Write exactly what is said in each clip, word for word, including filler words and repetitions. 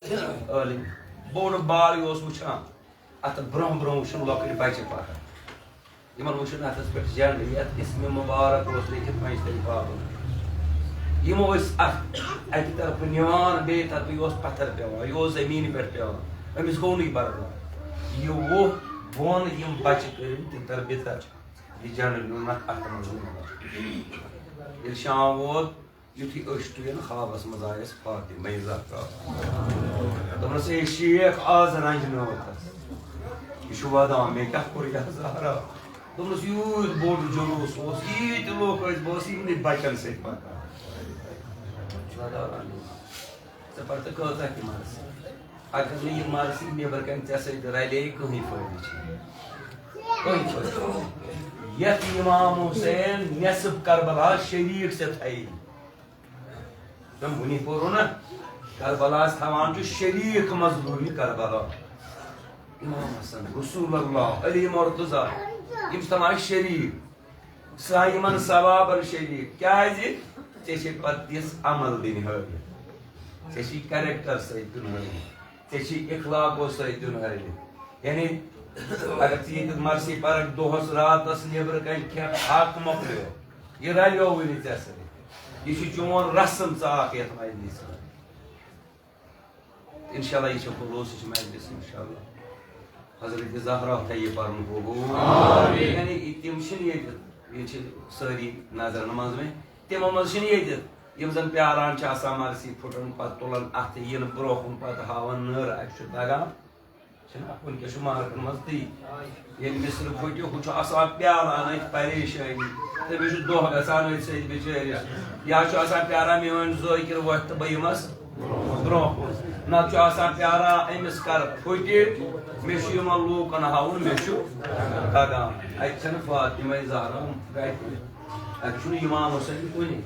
عٲلِم، بوٚڑ بار یہِ اوس وٕچھان، اَتھ برٛونٛہہ برٛونٛہہ وٕچھُن لۄکٕٹۍ بَچہِ پَکان۔ یِمَن وٕچھُن اَتھَس پٮ۪ٹھ جنٛڈ، یَتھ اسمِ مُبارک اوس لیکھِتھ پنٛجتٲجی پاپَن۔ یِمو ٲسۍ اَتھ اَکہِ طرفہٕ نِوان، بیٚیہِ طرفہٕ یہِ اوس پَتھَر پٮ۪وان، یہِ اوس زٔمیٖنہِ پٮ۪ٹھ پٮ۪وان۔ أمِس گوٚو نہٕ یہِ برداش۔ یہِ ووٚتھ بۄن، یِم بَچہِ کٔرِن تِتَر بِتَر۔ یہِ جنٛڈ نیوٗنَکھ اَتھٕ منٛز نٮ۪بر۔ ییٚلہِ شام ووت، یُتھُے أچھ ٹُوِن، خوابس منٛز آیس فاطمہ زہرا۔ دوٚپنس، "اے شیخ، از رنجنٲوتھس۔ یہِ چھُ ودان، مےٚ کیٛاہ کوٚر یتھ زہرا؟" دوٚپنس، یوٗت بوٚڑ جلوٗس اوس، ییٖتۍ لوٗکھ ٲسۍ، بہٕ اوسُس یِمنٕے بچن سۭتۍ پکان۔ ژٕ پتہٕ کۭژاہ تہِ مرثی، اگر نہٕ یہِ مرثی نیٚبر کنہِ ژےٚ سۭتۍ رلے، کٕہٕنۍ فٲیدٕ چھُنہٕ۔ کٕہٕنۍ فٲیدٕ۔ یتھ امام حسین نصف کربلا شریک ژےٚ تھایی۔ تم بُنی پوٚرُو نا، کربلاہس تھاوان چھُ شریک مظلومی کربلا۔ امام حسن، رسول اللہ، علی مرتضی، یِم چھِ تھاوان شریک۔ سا یِمن ثوابن شریک۔ کیازِ؟ ژےٚ چھے پتہٕ تِژھ عمل دِنۍ ہٲوِتھ۔ ژےٚ چھے character سۭتۍ دیُن ہٲوِتھ۔ ژےٚ چھے اخلاقو سۭتۍ دیُن ہٲوِتھ۔ یعنی، اگر ژٕ ییٚتہِ مرثی پرکھ دۄہس راتس نیبرٕ کنہِ کھٮ۪کھ، حق مۄکلیو۔ یہِ رلیووٕے نہٕ ژےٚ سۭتۍ۔ یہِ چھُ چون رسم، ژٕ آکھ یتھ مجلسہِ منٛز۔ انشاءاللہ یہِ چھےٚ خلوصٕچ مجلس، انشاءاللہ۔ حضرت زہرا تھایہِ یہِ پرُن قبول۔ آمین۔ یعنی تِم چھِنہٕ ییٚتہِ، ییٚتہِ چھِ سٲری نظرن منٛز مےٚ۔ تِمو منٛز چھِنہٕ ییٚتہِ، یِم زن پیاران چھِ آسان مرثی پھُٹن، پتہٕ تُلان اتھٕ، یِنہٕ برونٛہہ کُن پتہٕ ہاوان نٔر، اَسہِ چھُ دگان۔ چھِنہٕ اَپُن کیٛاہ چھُ مارکن منٛز تی۔ ییٚلہِ مِصرٕ پھٔٹہِ، ہُہ چھُ آسان پیاران أتھۍ پریشٲنی۔ تٔمِس چھُ دۄہ گژھان أتھۍ سۭتۍ بِچٲرِس۔ یا چھُ آسان پیاران میٛٲنۍ ذٲکِر وۄتھِ تہٕ بہٕ یِمس برٛونٛہہ کُن۔ نتہٕ چھُ آسان پیاران أمِس کر پھُٹہِ، مےٚ چھُ یِمن لوٗکن ہاوُن، مےٚ چھُ دگان۔ اَتہِ چھَنہٕ فاطمہ زہرا گرِ۔ اَتہِ چھُنہٕ امام حسین کُنہِ۔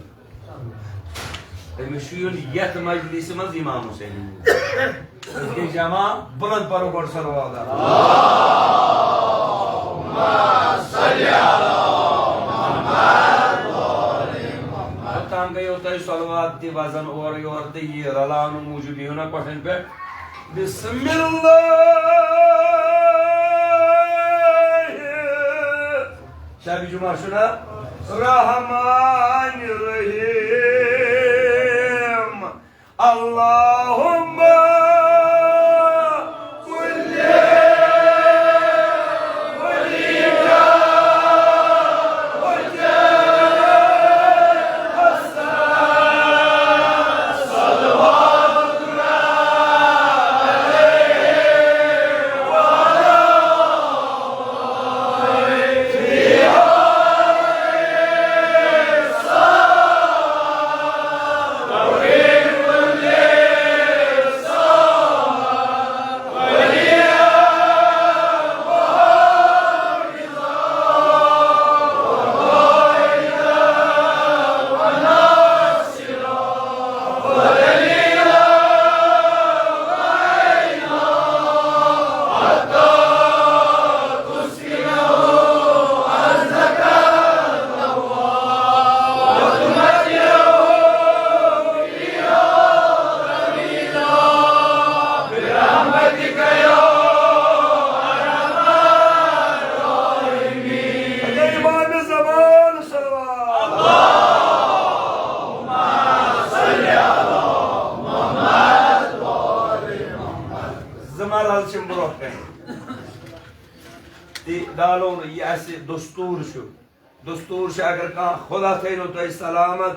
أمِس چھُ یُن یَتھ مجلسہِ منٛز امام حسین۔ أسۍ گٔے جمع، بلند پرو گۄڈٕ صلوات۔ توٚتام گٔیو تۄہہِ صلوات تہِ وزن اورٕ یورٕ تہٕ یہِ رلاونہٕ موٗجوٗب یِیِو نا کۄٹھٮ۪ن پٮ۪ٹھ۔ بسم اللہ۔ شب جمعہ چھُنا؟ رحمان رحیم۔ اللہم صل امام زمان صلوات۔ زٕ مرحلہٕ چھِم برونٛہہ کنہِ۔ تہِ ڈالو نہٕ، یہِ اَسہِ دستوٗر چھُ۔ دستوٗر چھُ، اگر کانٛہہ، خدا تھٲینو تۄہہِ سلامت۔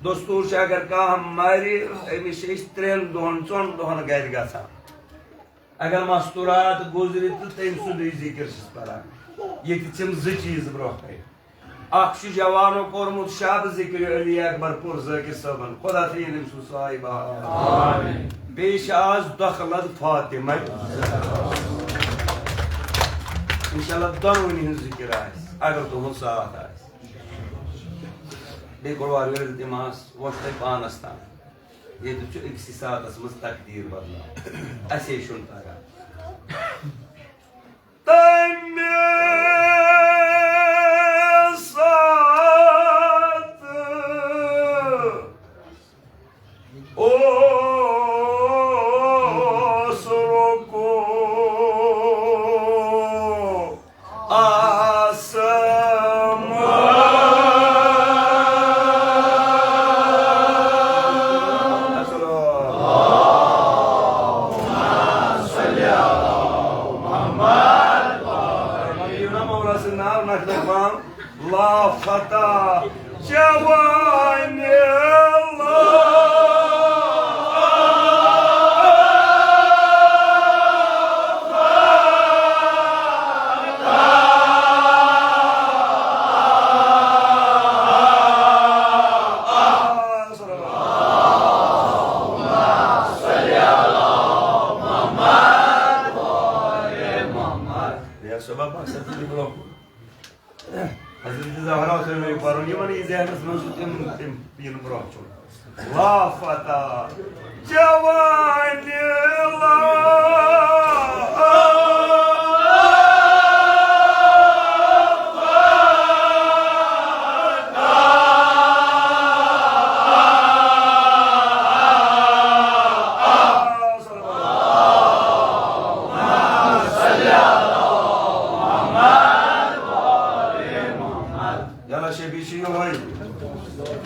دستوٗر چھُ، اگر کانٛہہ مرِ، أمِس چھِ أسۍ ترٛٮ۪ن دۄہن، ژۄن دۄہن گرِ گژھان۔ اگر مستورات گُزرِ تہٕ تٔمۍ سُنٛدُے ذِکِر چھِس پران۔ ییٚتہِ چھِم زٕ چیٖز برونٛہہ کنہِ۔ اکھ چھُ جوانو کوٚرمُت شب ذِکرِ علی اکبر پُر ذٲکِر صٲبن، خدا تھٲیِن أمۍ سُنٛد سایہِ بہار۔ آمین۔ بیٚیہِ چھِ آز دۄکھٕ لد فاطمہ۔ انشاءاللہ دۄنوٕنی ہُنٛد ذِکِر آسہِ، اگر تُہُنٛد ساتھ آسہِ۔ بیٚیہِ گۄڈٕ وارٕ یورٕ التماس، وۄنۍ چھُ تۄہہِ پانس تام۔ ییٚتہِ چھُ أکسٕے ساتس منٛز تقدیٖر بدلاوُن۔ اَسے چھُنہٕ تگان۔ تَمہِ ساتہٕ اوس فتح جوانِ یا صبح پَتہٕ سَتھ دِنہٕ برونٛہہ کُن۔ حضرت زہرا اوس مےٚ پَرُن، یِمَن یہِ ذہنَس منٛز چھُ، تِم، تِم یِن برونٛہہ کُن۔ لا فتح جوانِ لا۔ یا اللہ شفیع چھُ یِہوٚے۔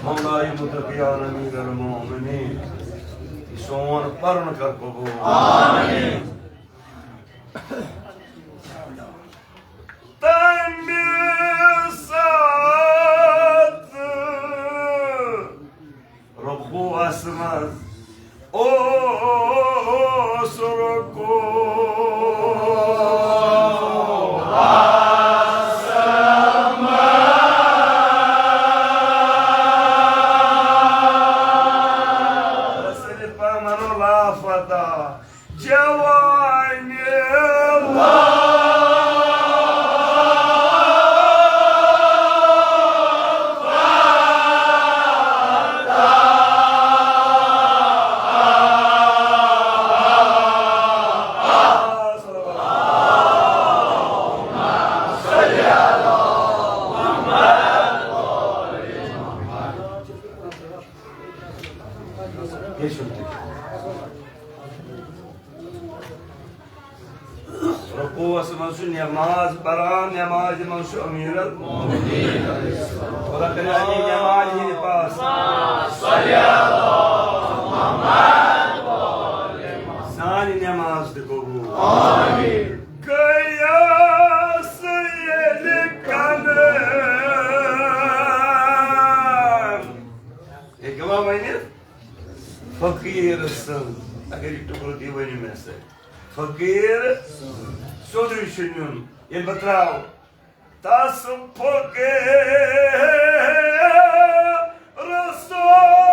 مولایہِ متقیان امیر المومنین۔ یہِ سون پرُن کر قبول۔ آمین۔ تَمہِ ساتہٕ رکوعس منٛز اوس رکوع۔ سٲری پانہٕ وَنو لا فتح جوانِ لا۔ رکوعس منٛز چھُ نماز پران، نمازِ منٛز چھُ امیر المومنین۔ خدا کٔرِنۍ سانہِ نمازِ ہٕنٛدِ پاس۔ سانہِ نماز تہِ قبول۔ گٔیَس ییٚلہِ کنہٕ۔ ہیٚکوا ؤنِتھ؟ فقیٖر سٕنٛز، اگر یہِ ٹُکرٕ تُہۍ ؤنِو مےٚ سۭتۍ۔ فقیٖر سیوٚدُے چھُ نیُن۔ ییٚلہِ بہٕ ترٛاوٕ، تَس فقیٖر سُنٛد۔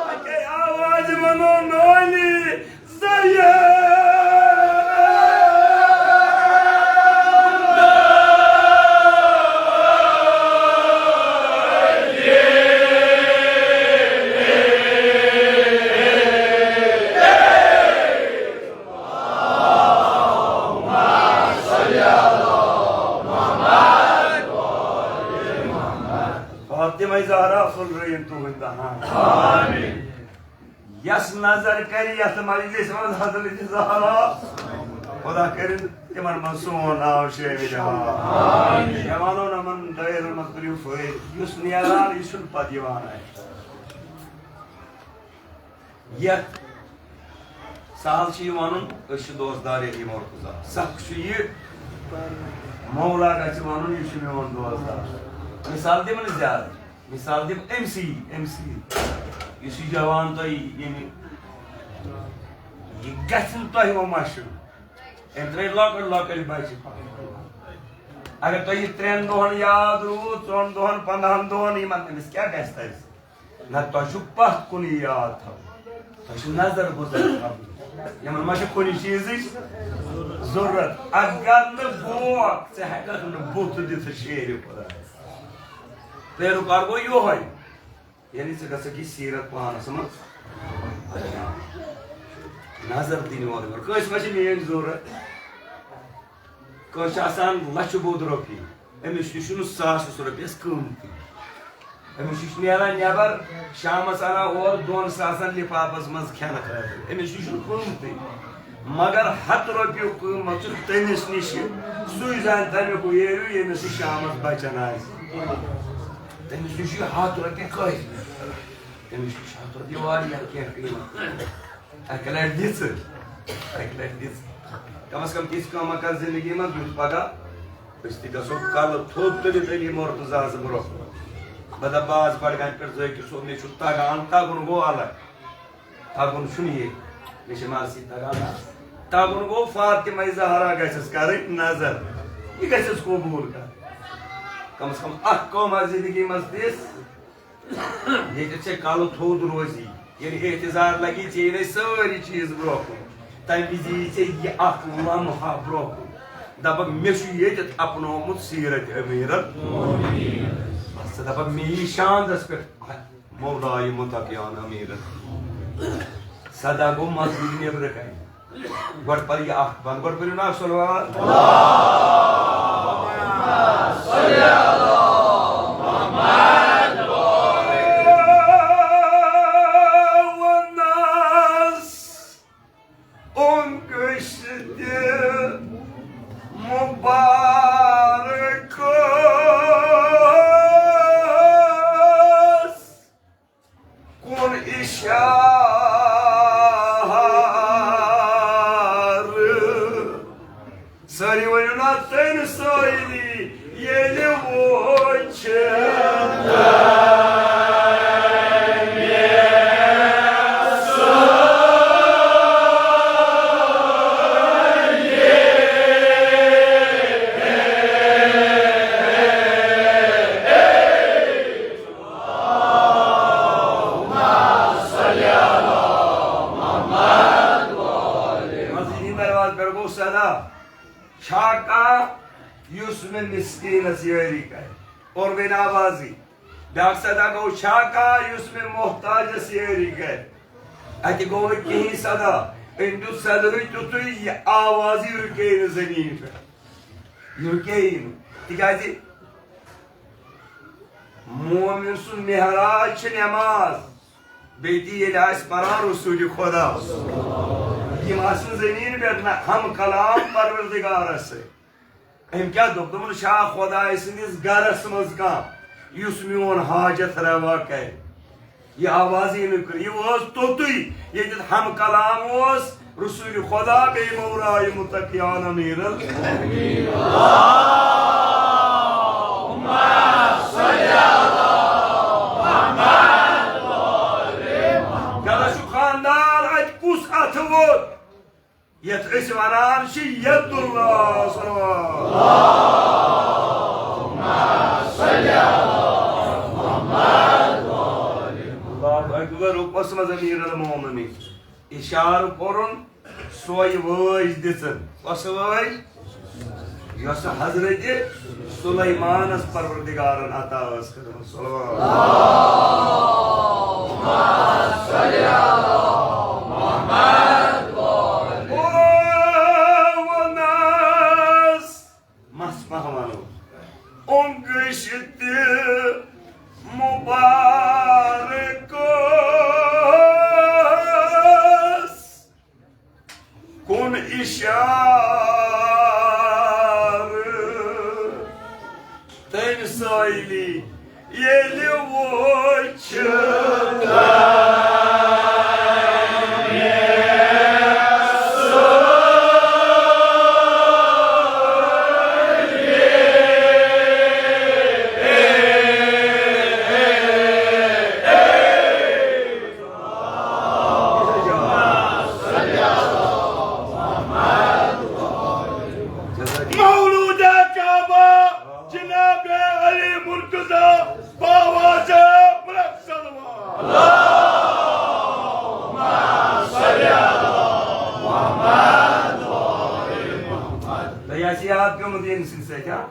اَکے آوازِ وَنو نولی۔ فاطمہ زہرا پھُلرٲیِن تُہُنٛد دہان۔ آمین۔ یس نظر کرِ یتھ مجلس منٛز حضرت زہرا، خدا کٔرِن تِمن منٛز سون ناو شٲمِل۔ مےٚ وَنو نہٕ یِمن دٲیرن منٛز تُلِو فٲیدٕ، یُس نیران، یہِ چھُنہٕ پتہٕ یِوان اَتھِ۔ یتھ سہل چھُ یہِ وَنُن، أسۍ چھِ دوستدار یتیٖم مرتضیٰ۔ سخ چھُ یہِ، مولا گژھِ وَنُن، یہِ چھُ میون دوستدار۔ مثال دِمہٕ نہٕ زیادٕ۔ مثال دِم أمۍ سٕے، أمۍ سٕے۔ یُس یہِ جوان تۄہہِ ییٚمہِ، یہِ گژھِ نہٕ تۄہہِ وۄنۍ مَشُن۔ أمۍ ترٛٲے لۄکٕٹۍ لۄکٕٹۍ بَچہِ۔ اگر تۄہہِ یہِ ترٛٮ۪ن دۄہَن یاد روٗد، ژۄن دۄہَن، پنٛداہَن دۄہَن، یِمَن، أمِس کیٛاہ گژھِ تَتہِ؟ نہ، تۄہہِ چھُ پَتھ کُنٕے یاد تھاوُن۔ تۄہہِ چھُ نظر گُزر تھاوُن۔ یِمَن ما چھِ کُنہِ چیٖزٕچ ضروٗرت؟ اگر نہٕ بوکھ، ژٕ ہٮ۪کَکھ نہٕ بُتھ دِتھ شیرِ خۄدایَس۔ پیروکار گوٚو یِہوٚے۔ یعنی ژٕ گژھکھ یہِ سیٖرت پانس منٛز نظر دِنہِ اورٕ یورٕ۔ کٲنٛسہِ ما چھِ میٲنۍ ضروٗرت؟ کٲنٛسہِ چھِ آسان لچھِ بوٚد رۄپیہِ، أمِس نِش چھُنہٕ ساسَس رۄپیَس قۭمتٕے۔ أمِس نِش چھُ نیران نٮ۪بر، شامَس اَنان اورٕ دۄن ساسَن لِفافَس منٛز کھٮ۪نہٕ خٲطرٕ۔ أمِس نِش چھُنہٕ قۭمتٕے۔ مگر ہَتھ رۄپیہِ قۭمَتھ چھُ تٔمِس نِش، سُے زانہِ تَمیُک value، ییٚمِس یہِ شامَس بَچَن آسہِ۔ تٔمِس نِش چھُ ہَتھ رۄپیہِ کٲفی۔ تٔمِس نِش ہَتھ رۄپیہِ واریاہ کینٛہہ قۭمَتھ۔ اَکہِ لَٹہِ دِژٕ، اَکہِ لَٹہِ دِژ۔ کم از کم تِژھ کٲمہ کر زندگی منٛز، یُتھ پگاہ أسۍ تہِ گژھو کلہٕ تھوٚد تُلِتھ علی مرتضیٰ ہس برونٛہہ۔ مطلب، باز بڈگامہِ پٮ۪ٹھ ذٲکِر صٲب، مےٚ چھُ تگان، تگُن گوٚو الگ۔ تگُن چھُنہٕ یہِ، مےٚ چھِ مرثی تگان۔ تگُن گوٚو فاطمہ زہرا گژھٮ۪س کرٕنۍ نظر، یہِ گژھٮ۪س قبوٗل کرٕنۍ۔ کم از کم اکھ کٲمہ زندگی منٛز دِژ۔ ییٚتٮ۪تھ ژےٚ کلہٕ تھوٚد روزی، ییٚلہِ احتضار لگی، ژےٚ یِنَے سٲری چیٖز برونٛہہ کُن۔ تَمہِ وِزِ یی ژےٚ یہِ اکھ لمحہ برونٛہہ کُن۔ دَپَکھ، مےٚ چھُ ییٚتٮ۪تھ اپنومُت سیٖرت امیٖرن۔ ژٕ دَپَکھ، مےٚ یی شاندَس پٮ۪ٹھ مولایہِ متقیان امیٖرن۔ صدا گوٚو مسجد نیٚبرٕ کَنہِ۔ گۄڈٕ پَرِ یہِ اکھ بند، گۄڈٕ پٔرِو نا صلوات۔ اون گٔژھۍ تہِ مُبارک ٲس۔ کُن اِشارٕ۔ سٲری ؤنِو نا، تٔمۍ سٲری ییٚلہِ وُچھ۔ مسجد ہٕنٛدِ دروازٕ پٮ۪ٹھ گوٚو صدا، چھا کانٛہہ یُس مےٚ مِسکیٖنَس یٲری کَرِ؟ اور وۄنۍ آوازٕے۔ بیٛاکھ صدا گوٚو، چھا کانٛہہ یُس مےٚ محتاجَس یٲری کَرِ؟ اَتہِ گوٚو نہٕ کِہیٖنۍ صدا۔ أمۍ دیُت صدرٕے تیُتھُے، یہِ آوازٕے رُکے نہٕ زٔمیٖن پٮ۪ٹھ۔ یہِ رُکے نہٕ۔ تِکیٛازِ مومن سُنٛد معراج چھِ نماز، بیٚیہِ تہِ ییٚلہِ آسہِ پران رسول خدا۔ یِم آسن زٔمیٖن پٮ۪ٹھ نہ ہم کلام پروردگارس سۭتۍ۔ أمۍ کیٛاہ دوٚپ؟ دوٚپُن، چھا خداے سٕنٛدِس گرس منٛز کانٛہہ یُس میون حاجت روا کرِ؟ یہِ آواز یی نہٕ کُنہِ۔ یہِ اوس توٚتُے، ییٚتٮ۪تھ ہم کلام اوس رسول خدا بیٚیہِ مولایہِ متقیان امیر ال۔ گرس چھُ خاندار، اتہِ کُس اتھٕ ووت؟ یتھ أسۍ ونان چھِ ید اللہ۔ صلوات۔ اللہ اکبر۔ اوس منٛز امیر المومنین اشارٕ کوٚرُن، سۄے وٲج دِژٕن۔ کۄسہٕ وٲج؟ یۄس حضرت سلیمانس پروردگارن عطا ٲس کٔرمٕژ۔ صلوات۔ او ونس مس پہوانو، اونگش تہِ مبارک ٲس۔ کُن اِشارٕ تٔمۍ سٲیلی ییٚلہِ وُچھ۔ مولود کعبہ جناب علی مرتضی باواز برک صلوات۔ تۄہہِ آسہِ یاد پیوٚمُت ییٚمہِ سٕنٛدِ سۭتۍ، ہا؟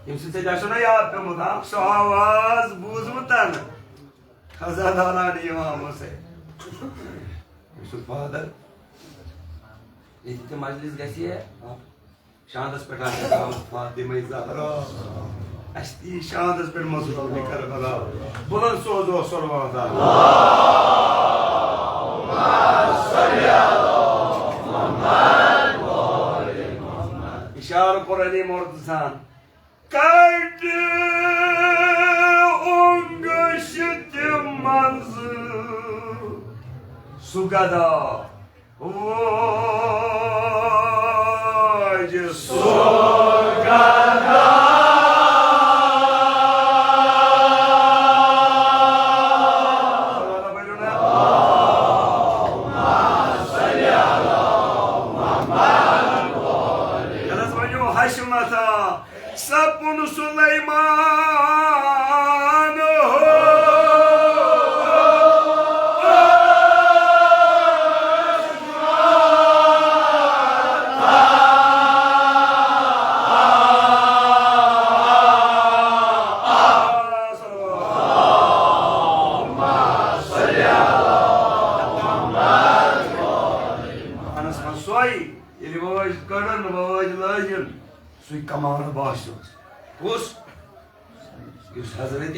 ییٚمہِ سۭتۍ ژےٚ آسیو نہ یاد پیوٚمُت، اکھ سُہ آواز بوٗزمُت نہ؟ خزان دالان امام حسین۔ أمۍ سُنٛد فادر۔ ییٚتہِ تہِ مجلس گژھِ ہے، شاندس پٮ۪ٹھ آسہِ آمُت فاطمہ زہرا۔ اَسہِ تہِ یی شاندس پٮ۪ٹھ مظلوم کربلا۔ بلند سوزو صلوات۔ اشارٕ کوٚر علی مرتضیٰ ہن۔ کَٹہِ اونٛگٕج سُہ گدا، واجہِ سُہ گدا۔ کیٛاہ حظ ؤنِو؟ حشمتہ۔ سپُن سلیمان۔ انس منٛز سۄے، ییٚلہِ وٲج کٔڑٕن، وٲج لٲجِن، سُے کمال باسیو۔ کُس؟ یُس حضرت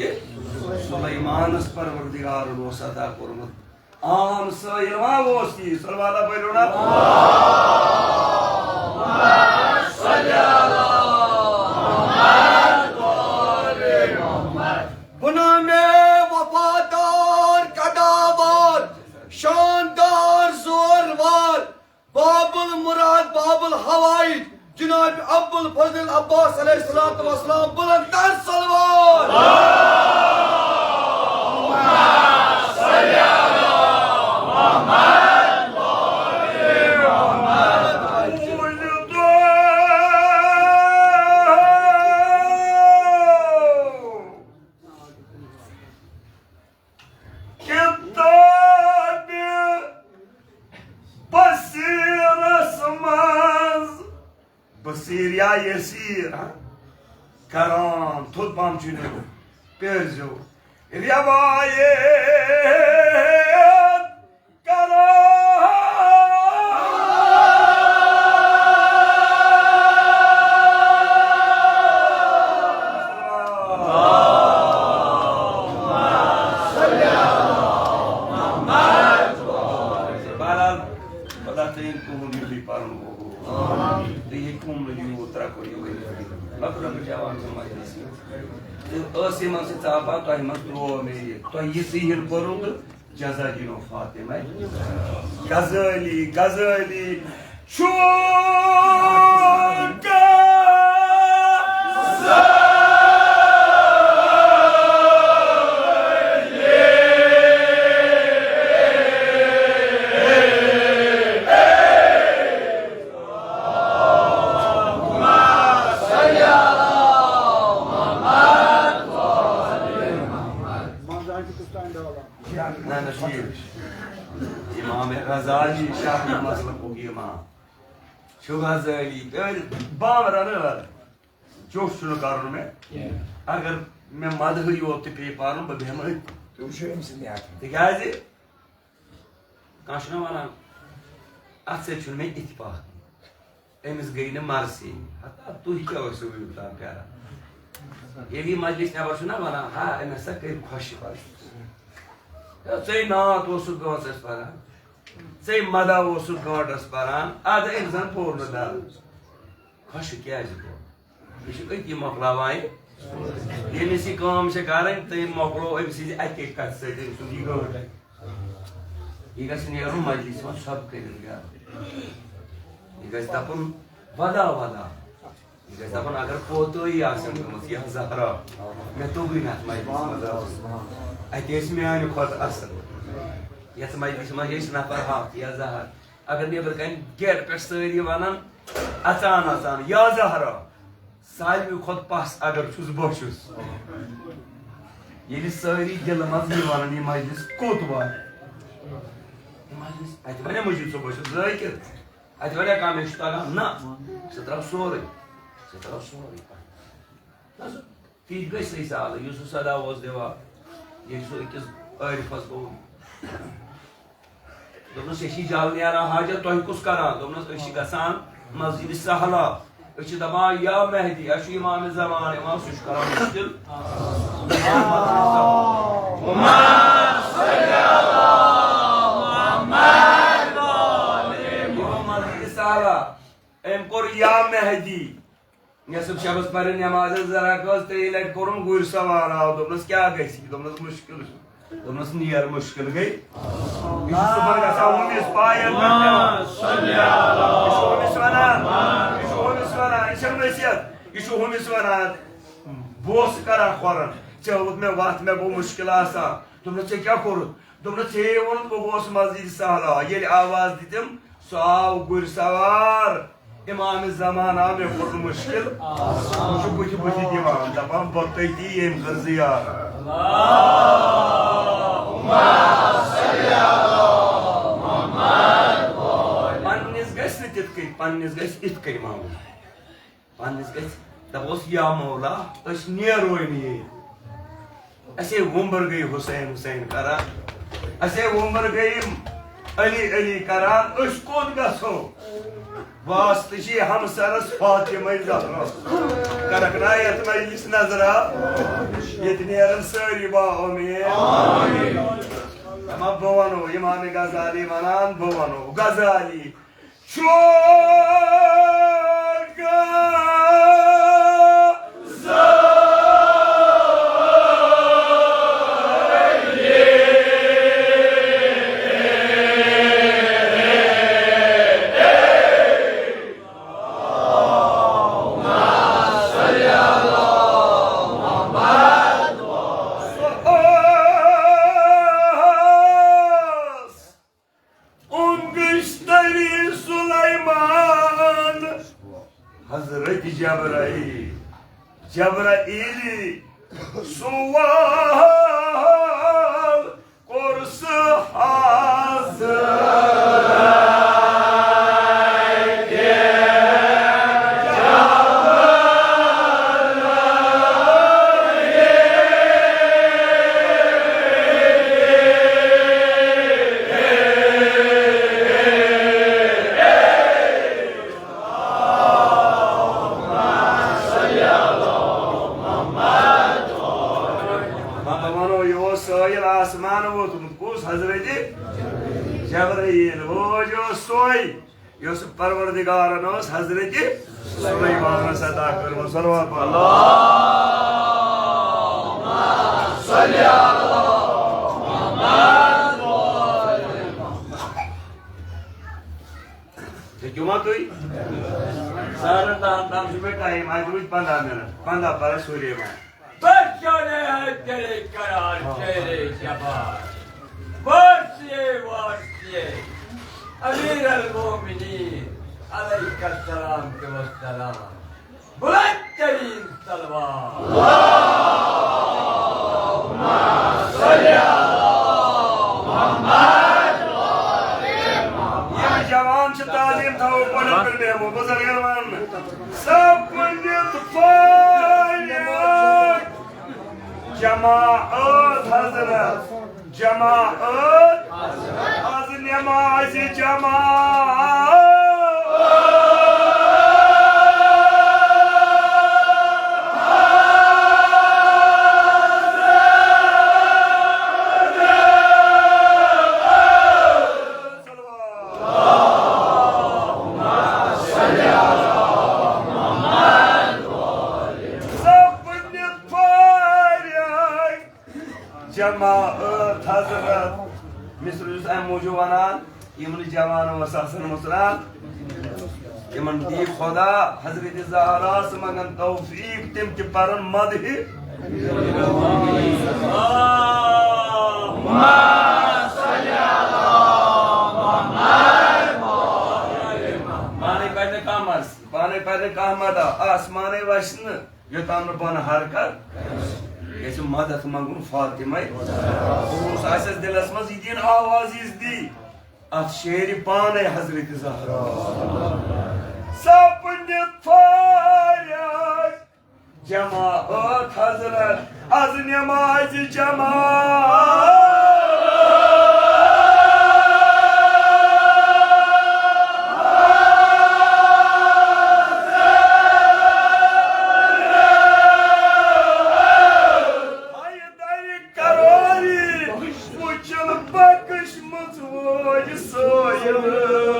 سلیمانس پروردگارن اوس عطا کوٚرمُت۔ عام سٲیِل ما اوس یہِ؟ صلوات پٔرِو نا۔ بنام وفادار، قداوار، شاندار، زوروار، باب المراد، باب الحوائج، جناب ابو الفضل عباس علیہ الصلوۃ والسلام، بلند تر صلوات۔ کتابِ بصیرس منٛز، بصیر یا یسیر، ہاں؟ کران، تھوٚد پہم چھُ نہٕ، پٔرۍزیو۔ روایت کران۔ بہرحال، خدا تھٲیِن تُہُنٛد یِتُے پَرُن۔ تہٕ یہِ کُم نہٕ یوٗت ترٛکُر یہِ ؤنِتھ۔ لۄکُٹ لۄکُٹ جوان چھِ مجلس منٛز۔ تہٕ ٲسٕے منٛز چھِ ژاپان، تۄہہِ منٛز ترٛوو مےٚ یہِ۔ تۄہہِ یہِ ذہن کوٚروٕ تہٕ جزا دِنو فاطمہ۔ غزالی، غزالی چھُ نہ، نہ، ٹھیٖک چھُ۔ امام غزالی شاہ مسلکُک امام چھُ غزالی، تیٚلہِ بامبرَن ٲر۔ چوٚٹ چھُنہٕ کَرُن مےٚ۔ کینٛہہ۔ اگر مےٚ مدہٕے یوت تہِ پیٚیہِ پَرُن، بہٕ بیٚہمہٕ أتھۍ۔ تُہۍ وٕچھِو أمۍ سٕنٛدِ اَتھٕ۔ تِکیٛازِ کانٛہہ چھُنہ وَنان، اَتھ سۭتۍ چھُنہٕ مےٚ اتفاق۔ أمِس گٔے نہٕ مرثی۔ ہتا تُہۍ کیٛاہ ٲسِو یوٗتاہ پیاران؟ ییٚلہِ یہِ مجلس نٮ۪بر چھُنہ وَنان، ہا، أمۍ ہسا کٔرۍ خۄش یہِ پَرُن۔ ہے، ژے نعت اوسُکھ گٲنٛژَس پَران، ژے مدہ اوسُکھ گٲنٛٹَس پَران، اَدٕ أمۍ زَن پوٚر نہٕ درس۔ خۄش کیٛازِ گوٚو؟ یہِ چھُ أتی مۄکلاوان یہِ۔ ییٚمِس یہِ کٲم چھےٚ کَرٕنۍ، تٔمۍ مۄکلوو أمۍ سٕنٛزِ اَکے کَتھِ سۭتۍ أمۍ سُنٛد یہِ گٲنٛٹہٕ۔ یہِ گژھِ نیرُن مجلسہِ منٛز ژھۄپہٕ کٔرِتھ گرٕ۔ یہِ گژھِ دَپُن، ودا ودا۔ یہِ گژھِ دَپُن، اگر کوتٲہی آسن گٔمٕژ، یا زہرا، مےٚ توٚگُے نہٕ اَتھ مجلسہِ منٛز اَژُن۔ اَتہِ ٲسۍ میٛانہِ کھۄتہٕ اَصٕل۔ یَتھ مجلسہِ منٛز ٲسۍ نفر ہَتھ یا زٕ ہَتھ۔ اگر نیٚبرٕ کَنہِ گیٹہٕ پٮ۪ٹھ سٲری وَنان، اَژان اَژان، یا زہرا، ساروی کھۄتہٕ پَس اگر چھُس بہٕ چھُس۔ ییٚلہِ سٲری دِلہٕ منٛز یہِ وَنان، یہِ مجلس کوٚت واتہِ؟ یہِ مجلس، اَتہِ وَنیا مجید صٲب، بہٕ چھُس ذٲکِر؟ اَتہِ وَنیا کانٛہہ مےٚ چھُ تَگان؟ نہ، سُہ ترٛاو سورُے، سُہ ترٛاو سورُے۔ نہ، سُہ تِتھۍ گٔے سٕے سالہٕ، یُس سُہ صدا اوس دِوان، ییٚلہِ سُہ أکِس عٲرفَس گوٚو۔ دوٚپنَس، "ژےٚ چھِی جل نیران حاجت، تۄہہِ کُس کران؟" دوٚپنَس، "أسۍ چھِ گژھان مسجد سہلا، أسۍ چھِ دَپان، یا مہدی، اَسہِ چھُ امام زمان یِوان، سُہ چھُ کران مُشکل۔" مسجد سہلا۔ أمۍ کوٚر یا مہدی۔ نصف شبس پرِ نماز زٕ رکٲژ، ترٛیٚیہِ لٹہِ کوٚرُن گُرۍ سوار آو، دوٚپنس، "کیٛاہ گژھِ؟" دوٚپنس، "مُشکِل چھُ۔" دوٚپنَس، نیر، مُشکِل گٔے۔ یہِ چھُ صُبحن گژھان ہُمِس پایَن پٮ۪ٹھ پٮ۪وان۔ یہِ چھُ ہُمِس وَنان، یہِ چھُ ہُمِس وَنان، یہِ چھَنہٕ نصیحت، یہِ چھُ ہُمِس وَنان۔ بہٕ اوسُس کران کھۄرَن، ژےٚ ہٲوٕتھ مےٚ وَتھ، مےٚ گوٚو مُشکِل آسان۔ دوٚپنَس، ژےٚ کیٛاہ کوٚرُتھ؟ دوٚپنَس، ژےٚ ووٚنُتھ بہٕ گوس مسجد صحرا۔ ییٚلہِ آواز دِتِم، سُہ آو گُرۍ سوار۔ امام زمان آو، مےٚ کوٚر نہٕ مُشکِل۔ سُہ چھُ بٕتھِ بٕتھِ دِوان، دَپان، بہٕ تٔتی ییٚمۍ کٔر زیارت۔ پننِس گژھِ نہٕ تِتھ کٔنۍ، پننِس گژھِ اِتھ کٔنۍ ماموٗل۔ پننِس گژھِ، دپوس، یا مولا، أسۍ نیروے نہٕ ییٚتہِ۔ اسے وُمبر گٔے حسین حسین کران، اسے وُمبر گٔے یِم علی علی کران، أسۍ کوٚت گژھو؟ واسطہٕ چھِ ہمسرس فاطمہ زہرا، کرکھ نا یتھ مجلس نظرا، ییٚتہِ نیرن سٲری با امید۔ دپان بہٕ ونو، امام غزالی ونان، بہٕ ونو غزالی۔ اُنگشتری سلیمان، حضرت جبرائیل، جبرائیل سوال کوٚر سُہ حضرت۔ مطلب ونو، یہِ اوس سٲیِل آسمان ووتمُت۔ کُس؟ حضرت جبرائیل۔ وۄنۍ اوس سُے، یُس پروردگارن اوس حضرت سلیمانس عطا کٔرمٕژ۔ صلوات پرو۔ ہیٚکِو ما تُہۍ؟ ساڑن دَہن تام چھُ مےٚ ٹایم، اَتہِ روٗدۍ پنٛداہ منٹ، پنٛداہ پَرٕ سُلے وۄنۍ۔ پہچانے ہے تیرے قرار، تیرے جبار۔ وارثے، وارثے، امیر المومنین، علیہ السلام کے وسلام۔ بلند ترین تلوار۔ یِم جوان چھِ تعلیٖم تھاوو پنٕنۍ پٮ۪ٹھ بیٚہمو۔ بُزرگن وَن، سپُدِتھ فارغ جماعت حضرت۔ جماعت، از نمازِ جماعت۔ سپُدِتھ فارغ جماعت حضرت۔ مصرٕ چھُس اَمہِ موٗجوٗب وَنان، یِم نہٕ جوان اوس آسان مُژران، تِمن دی خۄدا حضرت زہرا سٕنٛز منٛگن توفیٖق، تِم تہِ پَرن مدحِ۔ پانے پَرِ نہٕ کانٛہہ مدح، پانے پَرِ نہٕ کانٛہہ مدح، آسمانے وَسہِ نہٕ۔ یوٚتام نہٕ بۄنہٕ حرکت گژھِ، مدد منٛگُن فاطمہ۔ اوس آسٮ۪س دِلس منٛز یہِ دِن آواز، یِژھ دی اتھ شعرِ پانے حضرت زہرا۔ سپُدِتھ فارغ جماعت حضرت، از نمازِ جماعت۔ حیدر کراری وُچھُن بخشمٕژ وٲج سٲیِل۔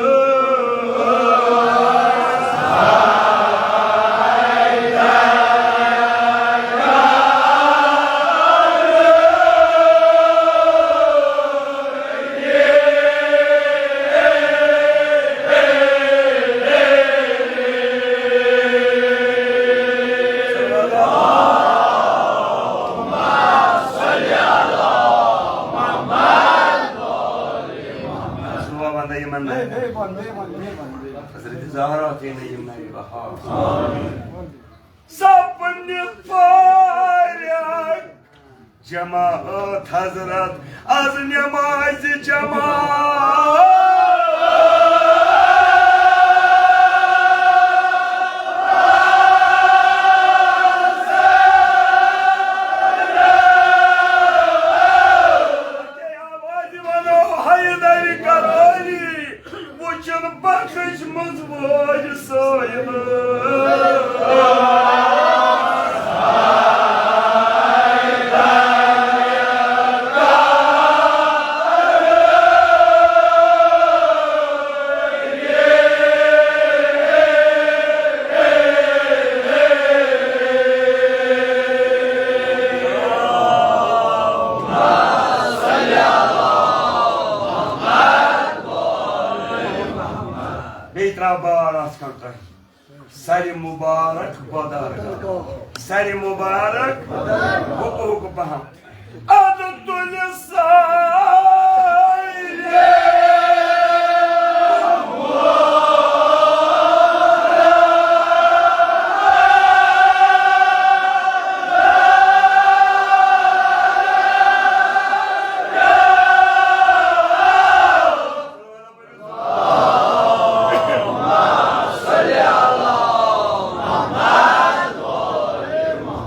سپنہِ فارغ جماعت حضرت از نمازِ جماعت۔ آوازِ ونو حیدر کرٲری۔ وٕچھُن بخش منٛز وٲج سٲیِل۔ بیٚیہِ ترٛاو بار آز کانٛہہ تۄہہِ۔ سرِ مُبارک بدرگاہ۔ سرِ مُبارک حُکہٕ حُکہٕ پہم۔ اَدٕ تُلہِ سایہِ۔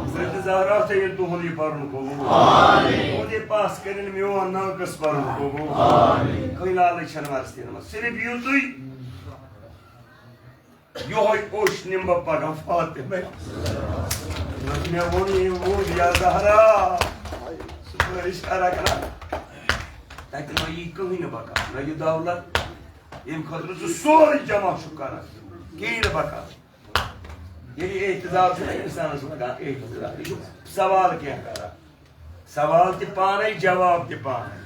حضرت زہرا تھٲیِن تُہُنٛد یہِ پَرُن قبوٗل۔ تُہُنٛد یہِ پَس کٔرِن میون ناقص پَرُن قبوٗل۔ کٕہٕنۍ لالٕچ چھَنہٕ مَستِیَن منٛز۔ صرف یِیِو تُہۍ۔ یِہوٚے اوٚش نِمہٕ بہٕ پَگاہ فاطمہ۔ مےٚ ووٚن یہِ ووٚن یا زہرا۔ سُہ بٲرِش کَرَکھ نا۔ تَتہِ ما یی کٕہٕنۍ نہٕ بَکار۔ نہ یہِ دولت۔ ییٚمہِ خٲطرٕ ژٕ سورُے جمع چھُکھ کران، کِہیٖنۍ نہٕ بکار۔ ییٚلہِ احتجاج چھُ نہ اِنسانَس لگان، احتجاج، یہِ چھُ سوال کینٛہہ کران۔ سوال تہِ پانے، جواب تہِ پانے۔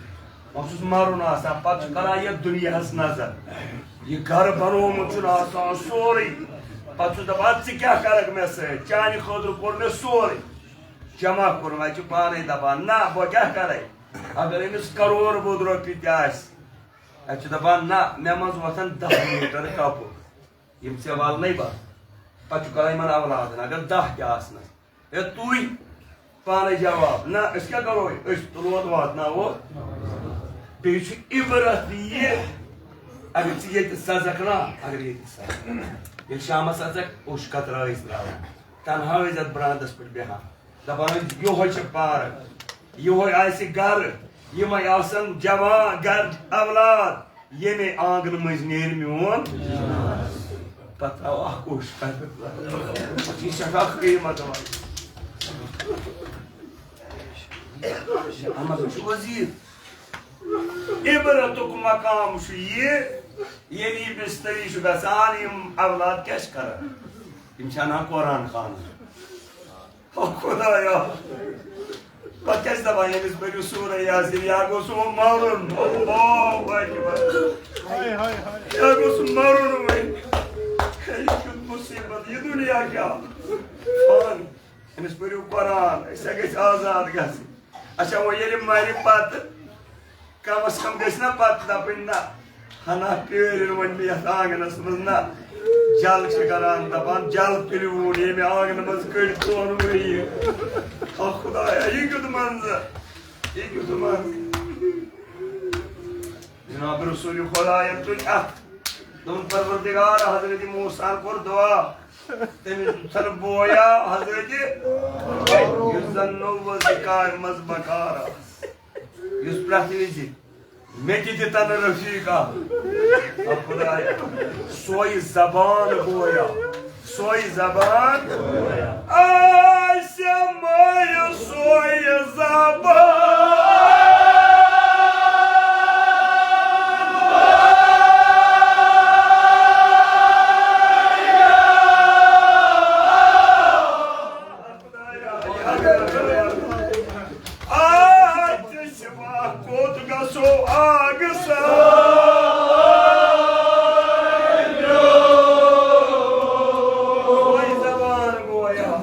وۄنۍ چھُس مَرُن آسان، پَتہٕ چھُ کران یَتھ دُنیاہَس نظر۔ یہِ گرٕ بنوومُت چھُنہٕ آسان سورُے۔ پَتہٕ چھُس دَپان، "ژٕ کیٛاہ کرکھ مےٚ سۭتۍ؟ چانہِ خٲطرٕ کوٚر مےٚ سورُے۔ جمع کوٚر، وۄنۍ چھُ پانے دَپان، نہ، بہٕ کیٛاہ کرے؟" اگر أمِس کرور بوٚد رۄپیہِ تہِ آسہِ، اَتہِ چھِ دَپان، نہ، مےٚ منٛز وۄتھن دَہ لیٖٹر کَپُر، یِم ژےٚ وَلنَے بَس۔ پَتہٕ چھُ کَران یِمَن اولادَن، اگر دَہ تہِ آسنَس۔ ہے، تُہۍ پانَے جواب، نہ، أسۍ کیٛاہ کَرو؟ أسۍ تُلوتھ واتناوو۔ بیٚیہِ چھُ عبرت یہِ، اگر ژٕ ییٚتہِ سَزَکھ نا، اگر ییٚتہِ سَزَکھ، ییٚلہِ شامَس سَزَکھ، اوٚش کَترٲوِتھ ترٛاوان، تَنہا ٲسۍ اَتھ برٛانٛدَس پٮ۪ٹھ بیٚہان۔ دَپان ٲسۍ، یِہوٚے چھِ پارک، یِہوٚے آسہِ گَرٕ، یِمَے آسَن جوان گَرٕ اولاد، ییٚمے آنٛگنہٕ مٔنٛزۍ نیرِ میون۔ پَتہٕ آو اَکھ کوٚش، یہِ چھِ سٮ۪ٹھاہ قۭمَت دِوان۔ اَما سُہ چھُ وزیٖر۔ عبرتُک مقام چھُ یہِ، ییٚلہِ یہِ بِستَری چھُ گژھان، یِم اولاد کیٛاہ چھِ کَران؟ یِم چھِ اَنان قرآن خانہٕ۔ او خدایا، پتہٕ کیٛاہ چھِ دَپان، ییٚمِس پٔرِو سورہ یاسین، یا گوٚژھ وۄنۍ مَرُن۔ اللہ اکبر۔ ہاے، ہاے، ہاے۔ یا گوٚژھ مَرُن وۄنۍ۔ ہے، یہِ کیُتھ مُصیٖبت، یہِ دُنیا کیٛاہ؟ فان۔ أمِس پٔرِو قرآن، أسۍ ہا گٔژھۍ آزاد گژھٕنۍ۔ اچھا، وۄنۍ ییٚلہِ مَرِ پتہٕ کم از کم گژھِ نا پتہٕ دپٕنۍ، نہ، ہنا پیٲرِن وۄنۍ مےٚ یتھ آنگنس منٛز، نہ۔ جل چھِ کران، دپان، جل تُلِوُن ییٚمہِ آنگنہٕ منٛز کٔڑۍ ژونوٕے۔ ہا خدایا، یہِ کیُتھ منظر، یہِ کیُتھ منظر۔ جناب رسول خداین تُلۍ اتھ۔ دوٚپُن، پروردگار، حضرت موسیٰ کوٚر دعا۔ تٔمِس دیُتن بویا حضرت، یُس زن نوٚو ذکارِ منٛز بکار آس۔ یُس پرٛٮ۪تھ وِزِ مےٚ تہِ دِتن رفیٖق اکھ۔ آ خدایا، سۄے زبان گویا، سۄے زبان۔ آسہِ مٔرۍ سۄے زبان۔ آ، ژےٚ سوا کوٚت گژھو آگہٕ سان؟ وۄنۍ زبان گویا۔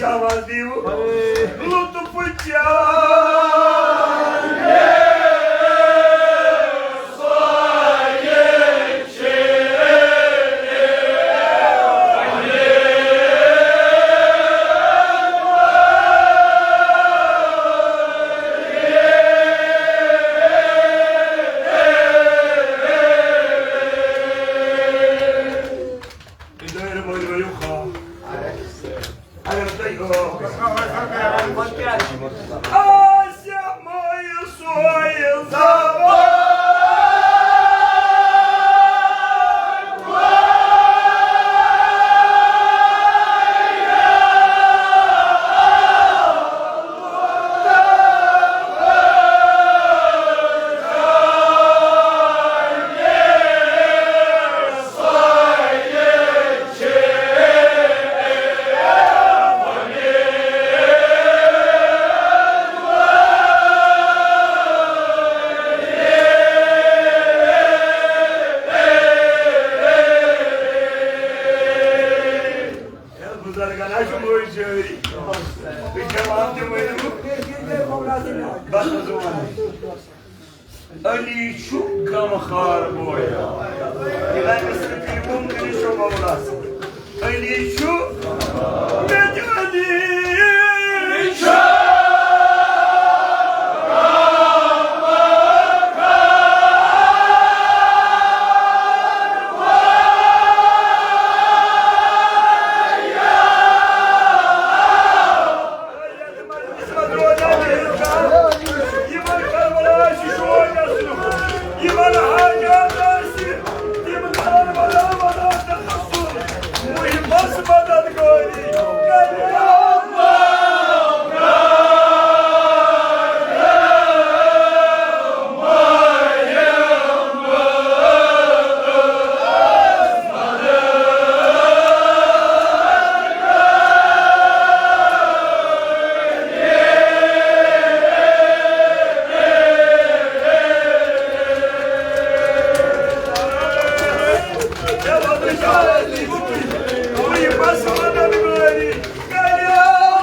آواز دیو۔ لطف چاہے سوئے اگر تُہۍ آسہِ مٲیِل سویِل زبان۔ بزرگن ہا چھُ مٔنٛزۍ جٲری۔ تُہۍ جواب تہِ ؤنِو۔ بس حظ وَنُن۔ علی چھُ غمخار بویا۔ یہِ گژھِ صرف یہِ مُمکِن چھُ مولا سُنٛد۔ علی چھُ، مےٚ تہِ علی چھُ۔ یِمن کربلا آسہِ شوق گژھنُک، یِمن حاجات آسہِ، تِم کربلا ولا تحسن، محبس مددگاری کرِ اللہ۔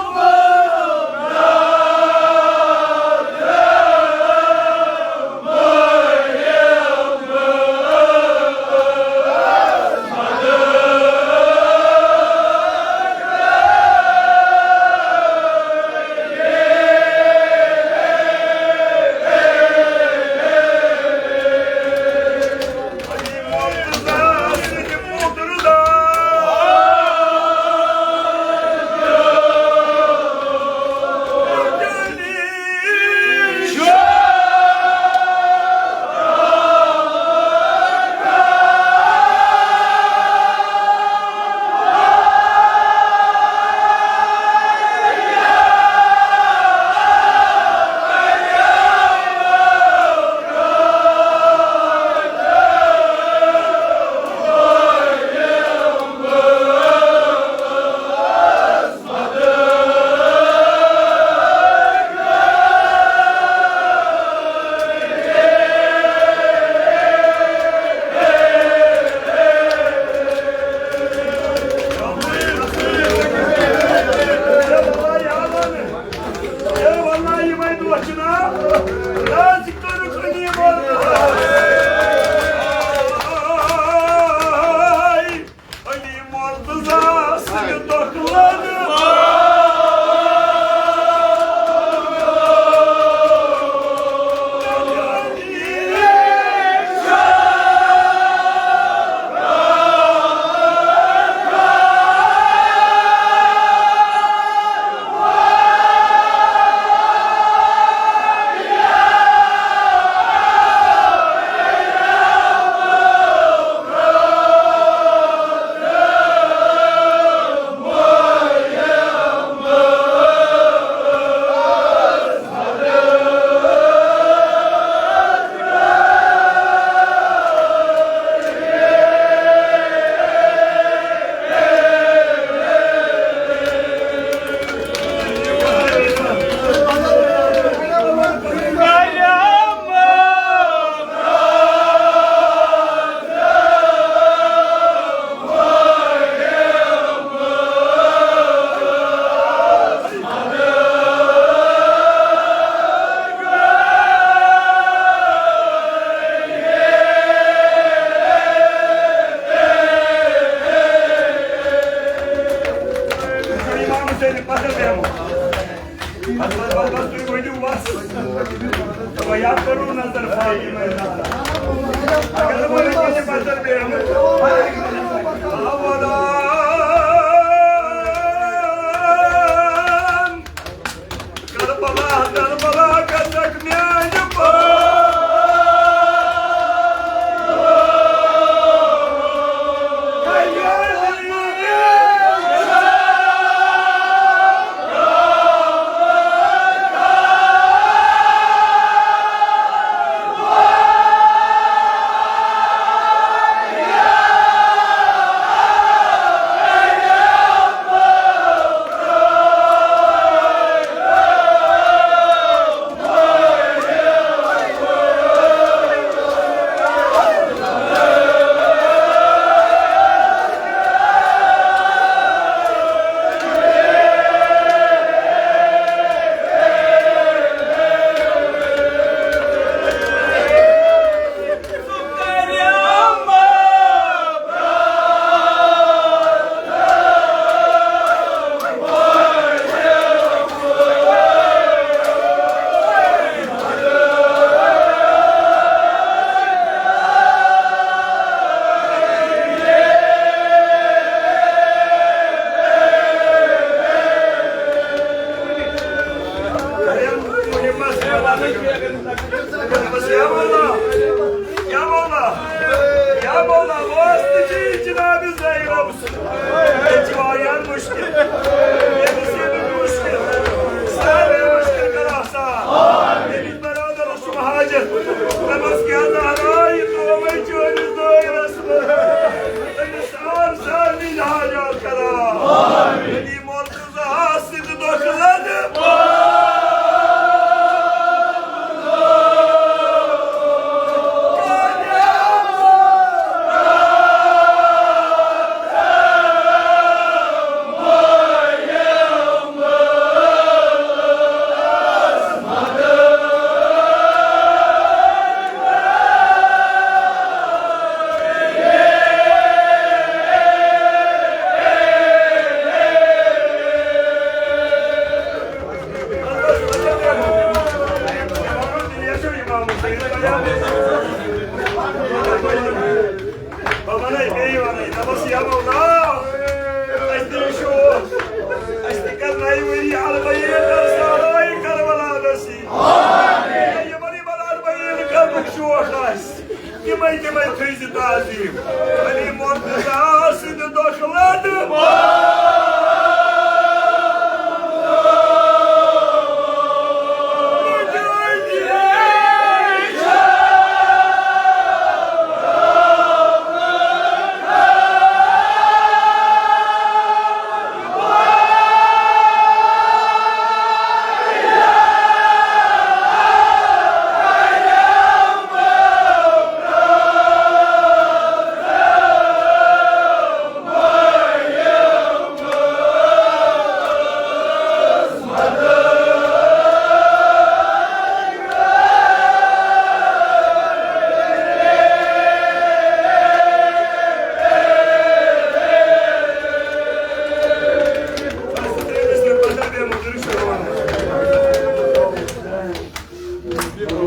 علی مرتضیٰ سٕنٛدِ دۄکھٕ لَدِ۔ تیٚلہِ پَتہٕ بیٚہمو۔ بس، بس، بس، بس، تُہۍ ؤنِو بس۔ وۄنۍ یَتھ کٔرِو نظر فاطمہ زہرا۔ اگر نہٕ وۄنۍ کُنہِ پَتہٕ بیٚہمو۔ آ، وَلان۔ کربلا، کربلا گژھکھ میانہِ پاے۔ یا مولا، یا مولا، یا مولا، واسطہٕ چھِ جناب زینب۔ ییٚتہِ چھِ واریاہ مُشکِل۔ ییٚتہِ چھِ ییٚتہِ مُشکِل۔ سارے مُشکِل کر آسان۔ ییٚمِس برادرَس چھُ حاجت۔ دَپَس کیٛاہ زہرا، یہِ ترٛووُے چٲنِس دٲیرَس منٛز۔ أمِس سار سارنٕے حاجات کران۔ علی مرتضی۔ بہٕ وَنَے بیٚیہِ وَنَے، دَپَس یا مولا، اَسہِ دِیِو شوق، اَسہِ تہِ کَر نَیہِ ؤری البیٖن در صحرایہِ کربلا نصیٖب۔ یِمَن یِمَن البیٖن کَرنُک شوق آسہِ، تِمَے تِمَے تھٲیزِ تعظیٖم۔ علی مرتضی سٕنٛدِ دۄکھٕ لَٹہٕ۔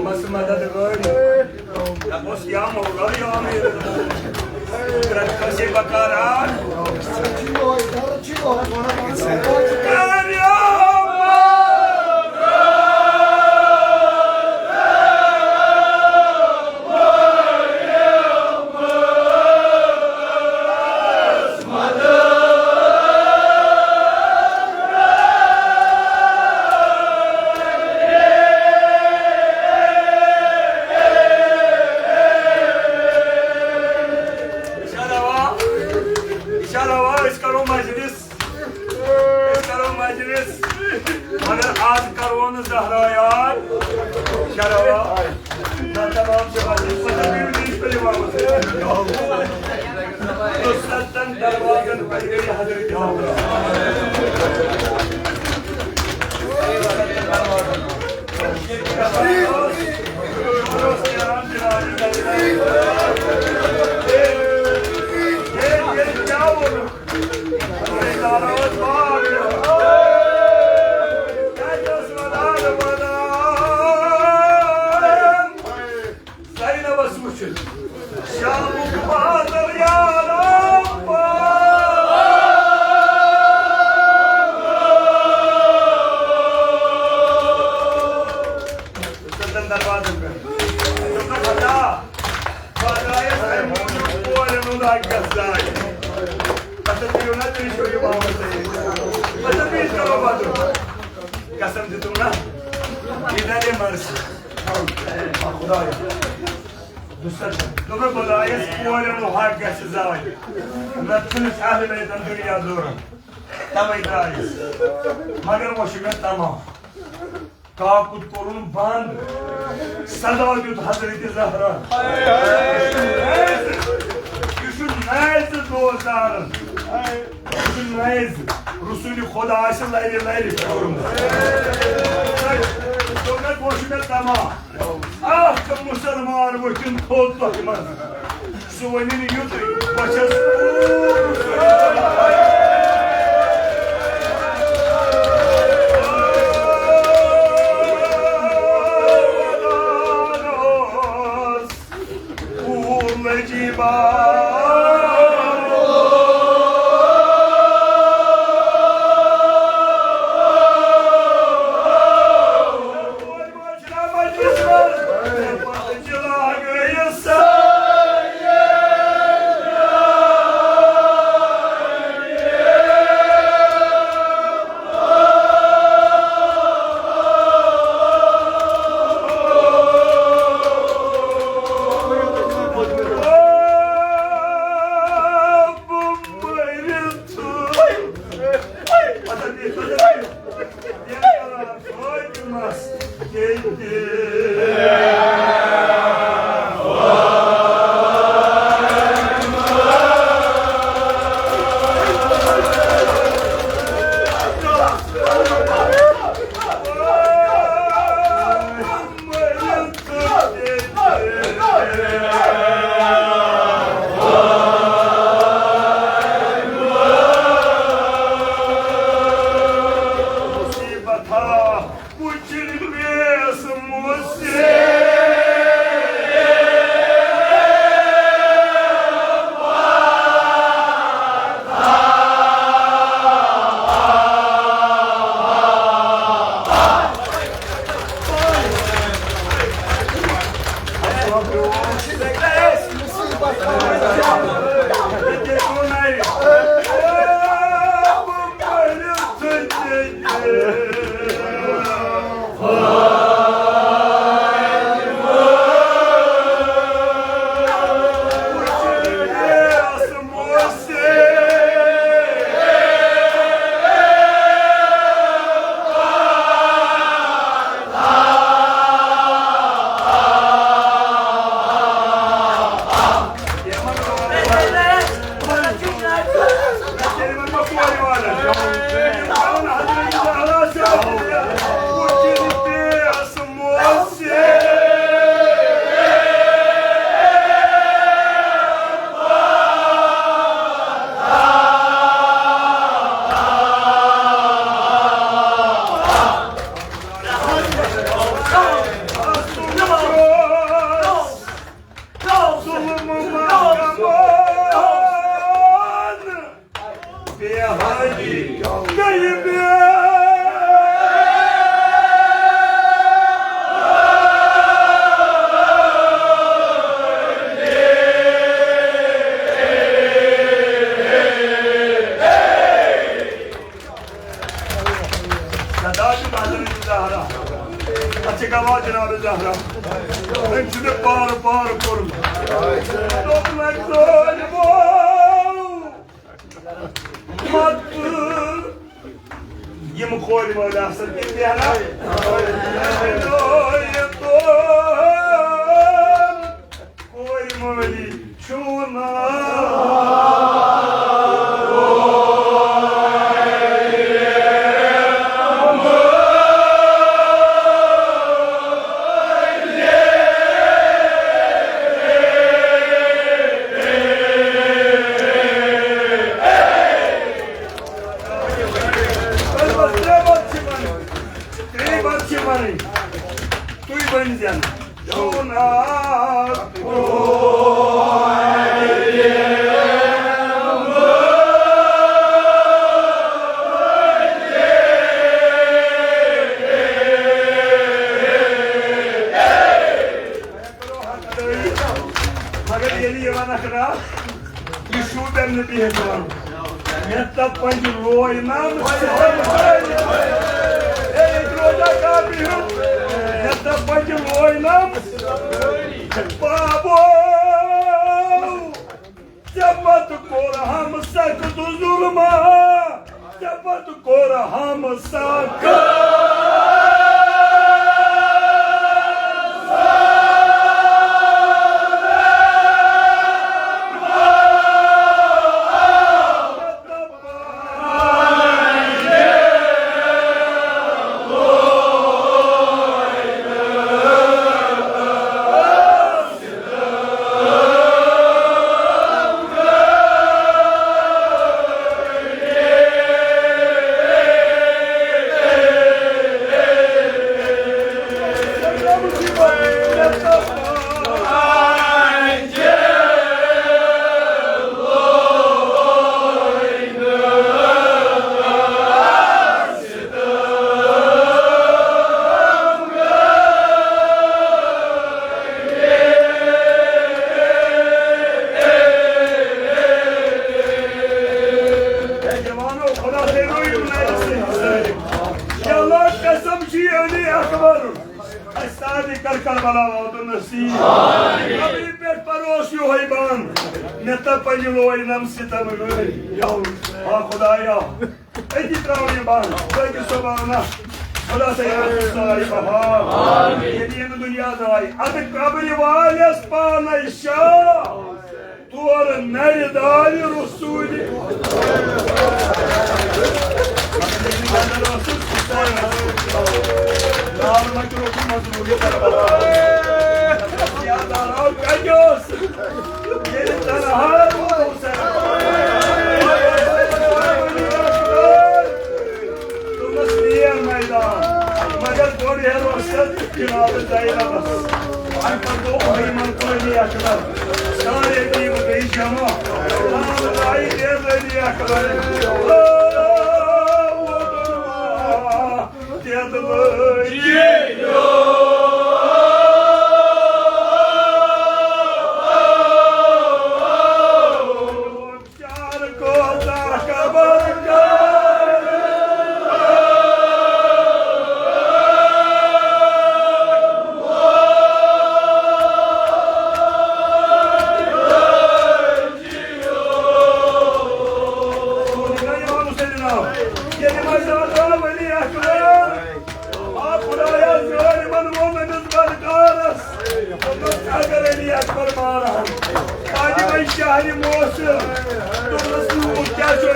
مس مدد غٲرۍ۔ دَپوس یا مولا یا امیر المؤمنین۔ رکھا سے بکاران۔ انشاءاللہ، انشاءاللہ، أسۍ کرو مجلس، أسۍ کرو مجلس، مگر آز کرو نہٕ زہرا یاد۔ انشاءاللہ، نہ تمام چھِ مجلس، پتہٕ بیٚیہِ نِش کٔرِو واپس۔ سَتَن دروازن پٮ۪ٹھ گٔے حضرت حافظ۔ سمجھتم نا؟ یہ دلیل مرضی۔ خدایا۔ دوٚپمَے، بہٕ درٛایَس کورٮ۪ن ہُنٛد حق گژھِ زایہِ۔ نَتہٕ چھُنہٕ اہل بیتَن دُنیا دوران۔ تَوَے درٛایَس۔ مگر وۄنۍ چھُ مےٚ تمام۔ کاکُد کوٚرُن بنٛد۔ صدا دیُت حضرت زہرا۔ یہِ چھُ نازِ دوستدارَن۔ یہِ چھُ نازِ۔ رسول خدا آسہِ لَرِ لَرِ کوٚرمُت۔ دوٚپمَے، وۄنۍ چھُ مےٚ تمام۔ اکھ مسلمان وٕچھُن تھوٚد تۄہہِ منٛز۔ سُہ ؤنِن یُتُے، بہٕ چھَس پوٗرٕ لٔجی بار۔ صدا چھُ حضرت زہرا۔ اَتھ چھِ گواہ جناب زہرا۔ أمۍ چھُ مےٚ پارٕ پارٕ کوٚرمُت۔ دوٚپمَے، ظٲلمو، مَتہٕ یِم کورِ مٲلۍ آسَن تِم بیٚہنا۔ کورِ مٲلی چھُو نہٕ۔ تُہۍ ؤنۍ زٮ۪ن۔ مگر ییٚلہِ یہِ وَنَکھ نا، یہِ شوٗبٮ۪ن نہٕ بِہِتھ وَنُن۔ مےٚ تَپھ پنٛجہِ لوے نام۔ اے، ییٚتہِ یتھ پتہٕ لوینم بابو، ژےٚ پتہٕ کوٚر ہم سخت ظلمہ، ژےٚ پتہٕ کوٚر ہم سخت۔ اے جوانو، خدا دے روی بنائے رسول حسین۔ یا اللہ، قسم چھی علی اکبر۔ اے سارے کر کربلا واتن نصیب۔ ابھی پہ پروس یو ہے بان۔ مے تہ پنجلو نم ستم گئی۔ یا اللہ، آ خدایا۔ أتی ترٛاوو یہِ بنٛد، باقٕے سبحانہ، خدا سا یہِ رسول سارے بہار۔ ییٚلہِ ییٚمہِ دُنیا درٛاے، اَدٕ قبرِ والٮ۪س پانَے شاہ، تورٕ نَرِ دارِ رسوٗلِ۔ ناو ما چھُ روٚٹمُت مظلوٗم یہِ کربلا۔ یاد آو کَتہِ اوس؟ ییٚلہِ تنہا روٗد حسین۔ دوٚپمَس، "نیر میدان۔" مگر گۄڈٕ ہیٚرو سیٚد جناب زینبس۔ اَمہِ پتہٕ گوٚو أہی منقٲمی اکبر۔ سارے ٹیٖم گٔے جمع۔ نام درٛایہِ تیز علی اکبر۔ ییٚلہِ مےٚ زانٛہہ ؤری اکھ گوٚو، آ خۄدایا، زٲلۍ یِمن ووٚن أمِس بدکارس، دوٚپمس، "اگر علی اکبر مارہن، تاجہِ وۄنۍ شہرِ موصل۔" دوٚپمس، "یوٗت کیٛاہ چھُ